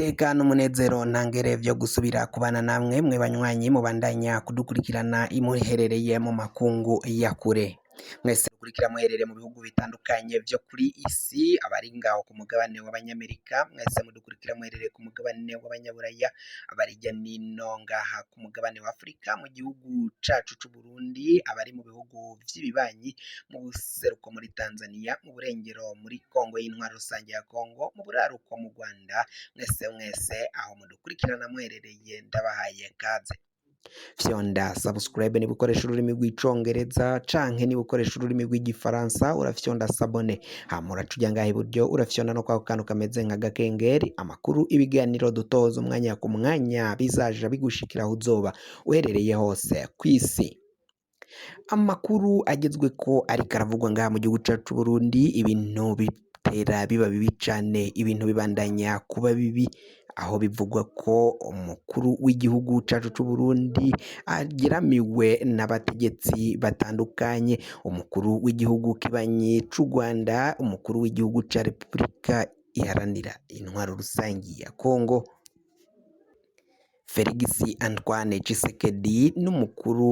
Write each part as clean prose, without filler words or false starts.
Niteka n'umunezero ntangere vyo gusubira kubana namwe mwe banywanyi mubandanya kudukurikirana imuherereye mu makungu ya kure. Mwese mukurikira muherereye mu bihugu bitandukanye vyo kuri isi, abari ngaho ku mugabane w'abanyamerika, mwese mudukurikira muherereye ku mugabane w'abanyaburaya, abari hirya nino ngaha ku mugabane wa Afurika, mu gihugu cacu c'Uburundi, abari mu bihugu vy'ibibanyi, mu buseruko muri Tanzania, mu burengero muri Kongo y'intwaro rusange ya Kongo, mu buraruko mu Rwanda, mwese mwese aho mudukurikirana muherereye ndabahaye kaze. Fyonda subscribe niba ukoresha ururimi rw'icongereza canke niba ukoresha ururimi rw'igifaransa urafyonda s'abonner, hama uraca uja ngaha iburyo urafyonda no kwako kantu kameze nka gakengeri. Amakuru, ibiganiro dutoza umwanya ku mwanya bizaja bigushikira aho uzoba uherereye hose kw'isi. Amakuru agezweko ariko aravugwa ngaha mu gihugu cacu c'Uburundi, ibintu bitera biba bibi cane, ibintu bibandanya kuba bibi, aho bivugwa ko umukuru w'igihugu cacu c'Uburundi ageramiwe n'abategetsi batandukanye, umukuru w'igihugu kibanyi c'u Rwanda, umukuru w'igihugu ca Repubulika iharanira intwaro rusangi ya Kongo, Felix Antoine Tshisekedi, n'umukuru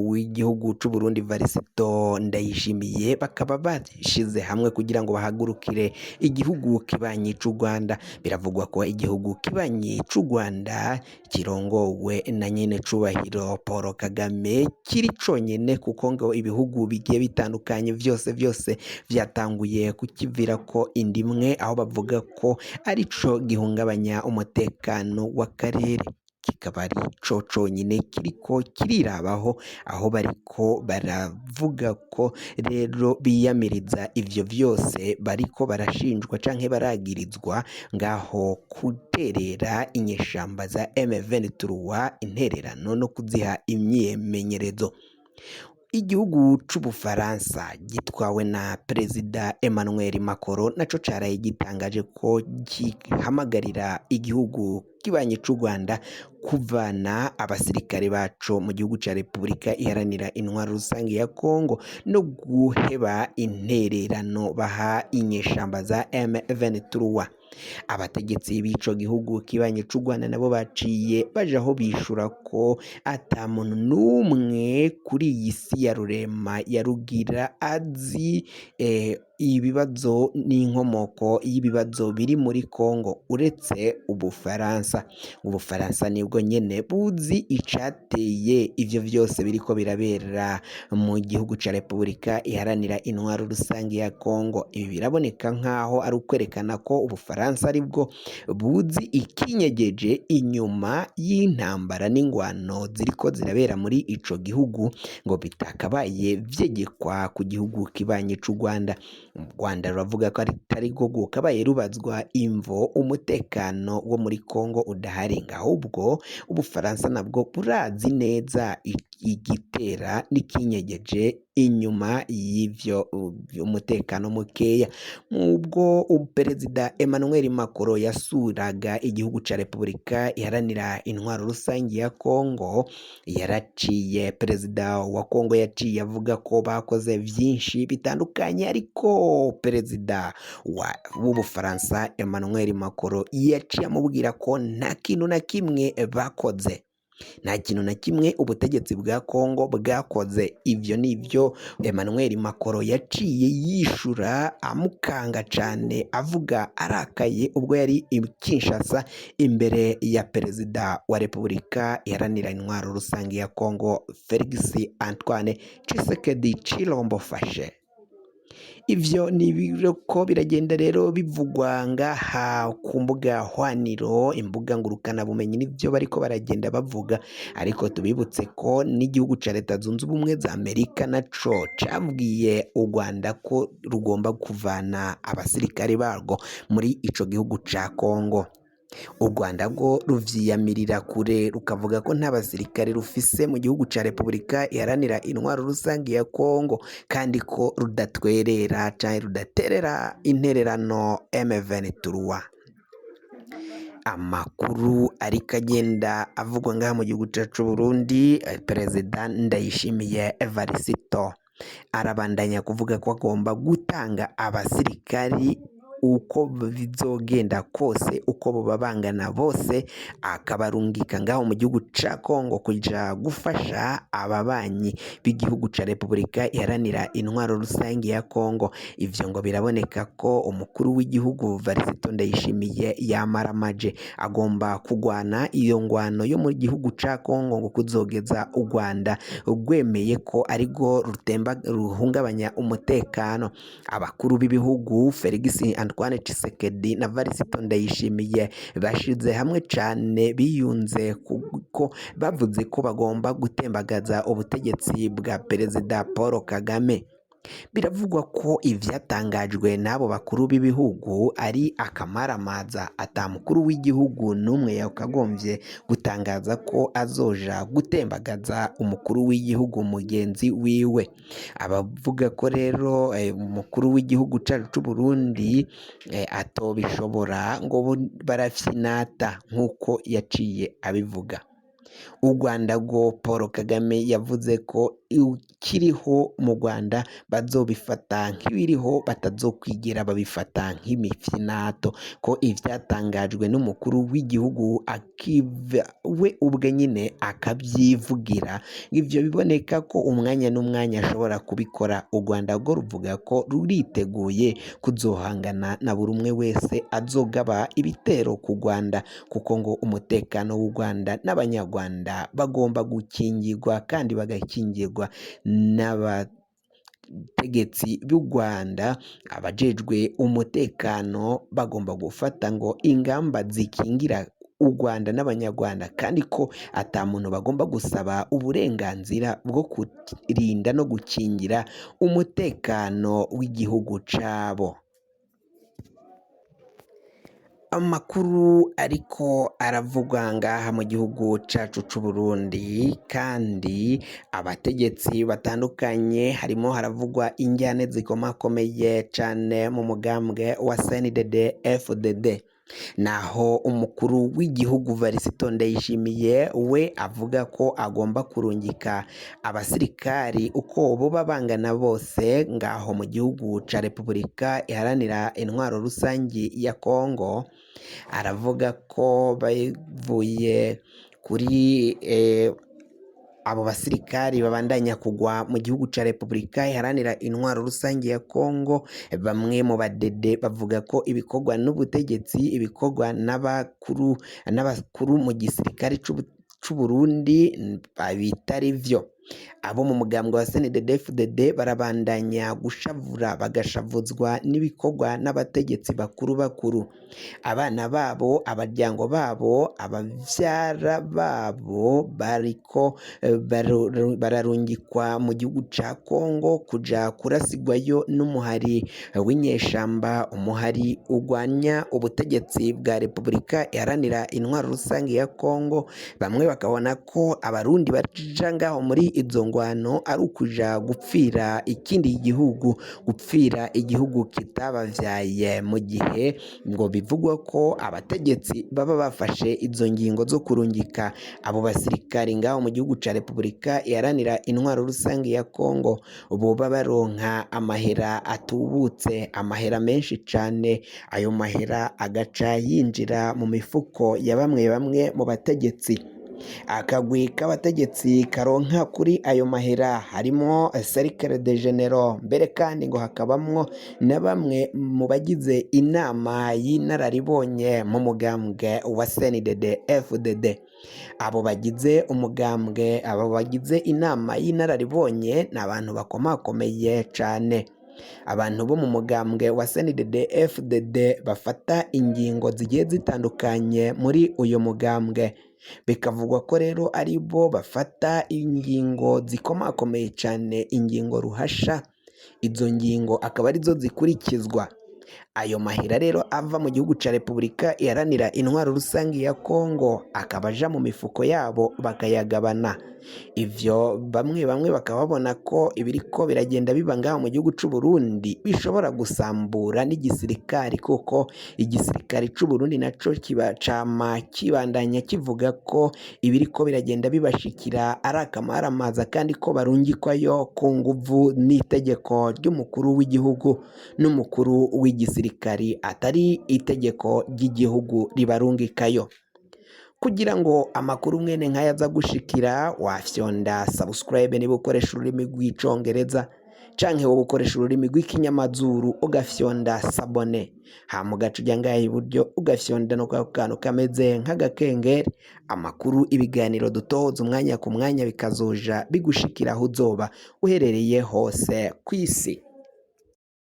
w'igihugu c'Uburundi Varisito Ndayishimiye, bakaba bashize hamwe kugira ngo bahagurukire igihugu kibanyi c'u Rwanda. Biravugwa ko igihugu kibanyi c'u Rwanda kirongowe na nyene cubahiro Paul Kagame kiri conyene, kuko ngo ibihugu bigiye bitandukanye vyose vyose vyatanguye kukivirako indimwe, aho bavuga ko arico gihungabanya umutekano w'akarere, kikaba ari co conyine kiriko kirirabaho, aho bariko baravuga ko rero biyamiriza ivyo vyose bariko barashinjwa canke baragirizwa ngaho guterera inyeshamba za M23 intererano no kuziha imyimenyerezo. Igihugu c'Ubufaransa gitwawe na Perezida Emmanuel Macron naco caraye gitangaje ko gihamagarira igihugu kibanyi c'u Rwanda kuvana abasirikare baco mu gihugu ca Repubulika iharanira intwaro rusange ya Kongo no guheba intererano baha inyeshamba za M23. Abategetsi b'ico gihugu kibanyi c'u Rwanda nabo baciye bajaho bishura ko ata muntu n'umwe kuri iyi si ya rurema ya rugira azi ibibazo n'inkomoko y'ibibazo biri muri Kongo uretse Ubufaransa. Ubufaransa nibwo nyene buzi icateye ivyo vyose biriko birabera mu gihugu ca Repubulika iharanira intwaro rusange ya Kongo. Ibi biraboneka nkaho ari ukwerekana ko Ubufaransa aribwo buzi ikinyegeje inyuma y'intambara n'ingwano ziriko zirabera muri ico gihugu, ngo bitakabaye vyegekwa ku gihugu kibanyi c'u Rwanda. U Rwanda ruravuga ko atari rwo rwokabaye rubazwa imvo umutekano wo muri Kongo udahari, ahubwo Ubufaransa nabwo burazi neza igitera n'ikinyegeje inyuma y'ivyo umutekano mukeya. Mubwo Perezida Emmanuel Macron yasuraga igihugu ca Repubulika iharanira intwaro rusange ya Kongo, yaraciye perezida wa Kongo yaciye avuga ko bakoze vyinshi bitandukanye, ariko perezida w'Ubufaransa Emmanuel Macron yaciye amubwira ko nta kintu na kimwe bakoze, nta kintu na kimwe ubutegetsi bwa Kongo bwakoze. Ivyo nivyo Emmanuel Macron yaciye yishura amukanga cane, avuga arakaye ubwo yari i Kinshasa imbere ya perezida wa Repubulika iharanira intwaro rusange ya Kongo Felix Antoine Tshisekedi Tshilombo Fashe. Ivyo ni biriko biragenda rero bivugwa ngaha ku mbuga hwaniro, imbuga ngurukana bumenyi, nivyo bariko baragenda bavuga. Ariko tubibutse ko n'igihugu ca Leta Zunze Ubumwe za Amerika naco cabwiye u Rwanda ko rugomba kuvana abasirikare barwo muri ico gihugu ca Kongo. U Rwanda rwo ruvyiyamirira kure, rukavuga ko nta basirikare rufise mu gihugu ca Repubulika iharanira intwaro rusange ya Kongo, kandi ko rudatwerera canke rudaterera intererano M23. Amakuru ariko agenda avugwa ngaha mu gihugu cacu Burundi, Perezida Ndayishimiye Evarisito arabandanya kuvuga ko agomba gutanga abasirikari Uko bizogenda kose, uko boba bangana bose, akabarungika ngaho mu gihugu ca Kongo kuja gufasha ababanyi b'igihugu ca Repubulika Iharanira Intwaro Rusangi ya Kongo. Ivyo ngo biraboneka ko umukuru w'igihugu Varisito Ndayishimiye yamaramaje, agomba kugwana iyo ngwano yo mu gihugu ca Kongo ngo kuzogeza u Rwanda rwemeye ko arirwo rutemba ruhungabanya umutekano. Abakuru b'ibihugu Felix Antoine Tshisekedi na Varisito Ndayishimiye bashize hamwe cane, biyunze kuko bavuze ko bagomba gutembagaza ubutegetsi bwa Perezida Paul Kagame. Biravugwa ko ivyatangajwe n'abo bakuru b'ibihugu ari akamaramaza, ata mukuru w'igihugu n'umwe yakagombye gutangaza ko azoja gutembagaza umukuru w'igihugu mugenzi wiwe. Abavuga ko rero umukuru w'igihugu cacu c'u Burundi atobishobora ngo barafyinata nk'uko yaciye abivuga. U Rwanda rwo Paul Kagame yavuze ko ikiriho mu Rwanda bazobifata nk'ibiriho, batazokwigira babifata nk'imifyinato, ko ivyatangajwe n'umukuru w'igihugu akiva we ubwe nyine akavyivugira, ivyo biboneka ko umwanya n'umwanya ashobora kubikora. U Rwanda rwo ruvuga ko ruriteguye kuzohangana na buri umwe wese azogaba ibitero ku Rwanda, kuko ngo umutekano w'u Rwanda n'Abanyarwanda bagomba gukingirwa kandi bagakingirwa n'abategetsi b'u Rwanda. Abajejwe umutekano bagomba gufata ngo ingamba zikingira u Rwanda n'Abanyarwanda, kandi ko ata muntu bagomba gusaba uburenganzira bwo kurinda no gukingira umutekano w'igihugu cabo. Amakuru ariko aravugwa ngaha mu gihugu cacu c'u Burundi, kandi abategetsi batandukanye harimo haravugwa injyane zikomakomeye cane mu mugambwe wa CNDD FDD. Naho umukuru w'igihugu Varisito Ndayishimiye we avuga ko agomba kurungika abasirikari uko boba bangana bose ngaho mu gihugu ca Repubulika Iharanira Intwaro Rusangi ya Kongo, aravuga ko bavuye kuri abo basirikari babandanya kugwa mu gihugu ca Repubulika Iharanira Intwaro Rusangi ya Kongo. Bamwe mu badede bavuga ko ibikorwa n'ubutegetsi, ibikorwa n'abakuru mu gisirikare c'u Burundi bitari vyo. Abo mu mugambwe wa CNDD-FDD barabandanya gushavura, bagashavuzwa n'ibikorwa n'abategetsi bakuru bakuru. Abana babo, abaryango babo, abavyara babo bariko bararungikwa mu gihugu ca Kongo kuja kurasigwayo n'umuhari w'inyeshamba, umuhari ugwanya ubutegetsi bwa Repubulika Iharanira Intwaro Rusangi ya Kongo. Bamwe bakabona ko abarundi baja ngaho muri izo ngwano ari ukuja gupfira ikindi gihugu, gupfira igihugu kitabavyaye, mu gihe ngo bivugwa ko abategetsi baba bafashe izo ngingo zo kurungika abo basirikari ngaho mu gihugu ca Repubulika Iharanira Intwaro Rusangi ya Kongo boba baronka amahera atubutse, amahera menshi cane. Ayo mahera agaca yinjira mu mifuko ya bamwe bamwe mu bategetsi. Akagwi k'abategetsi karonka kuri ayo mahera harimo Cercle de Generaux, mbere kandi ngo hakabamwo na bamwe mu bagize inama y'inararibonye mu mugambwe wa CNDD FDD. Abo bagize umugambwe, abo bagize inama y'inararibonye ni abantu bakomakomeye cane. Abantu bo mu mugambwe wa CNDD FDD bafata ingingo zigiye zitandukanye muri uyu mugambwe, bikavugwa ko rero ari bo bafata ingingo zikomakomeye cane, ingingo ruhasha. Izo ngingo akaba arizo zikurikizwa. Ayo mahera rero ava mu gihugu ca Repubulika Iharanira Intwaro Rusangi ya Kongo akaba aja mu mifuko yabo bakayagabana. Ivyo bamwe bamwe bakaba babona ko ibiriko biragenda biba ngaho mu gihugu c'u Burundi bishobora gusambura n'igisirikari, kuko igisirikari c'u Burundi naco kiba cama kibandanya kivuga ko ibiriko biragenda bibashikira ari akamaramaza, kandi ko barungikwayo ku nguvu n'itegeko ry'umukuru w'igihugu n'umukuru w'igisirikare. gisirikari atari itegeko ry'igihugu ribarungikayo. Kugira ngo amakuru mwene nk'aya aza gushikira, wafyonda subscribe niba ukoresha ururimi rw'Icongereza, canke wowe ukoresha ururimi rw'ikinyamazuru ugafyonda s'abonner, hama ugaca uja ngaha iburyo ugafyonda no kwako kantu kameze nk'agakengeri. Amakuru, ibiganiro dutoza umwanya ku mwanya bikazoja bigushikira aho uzoba uherereye hose kw'isi.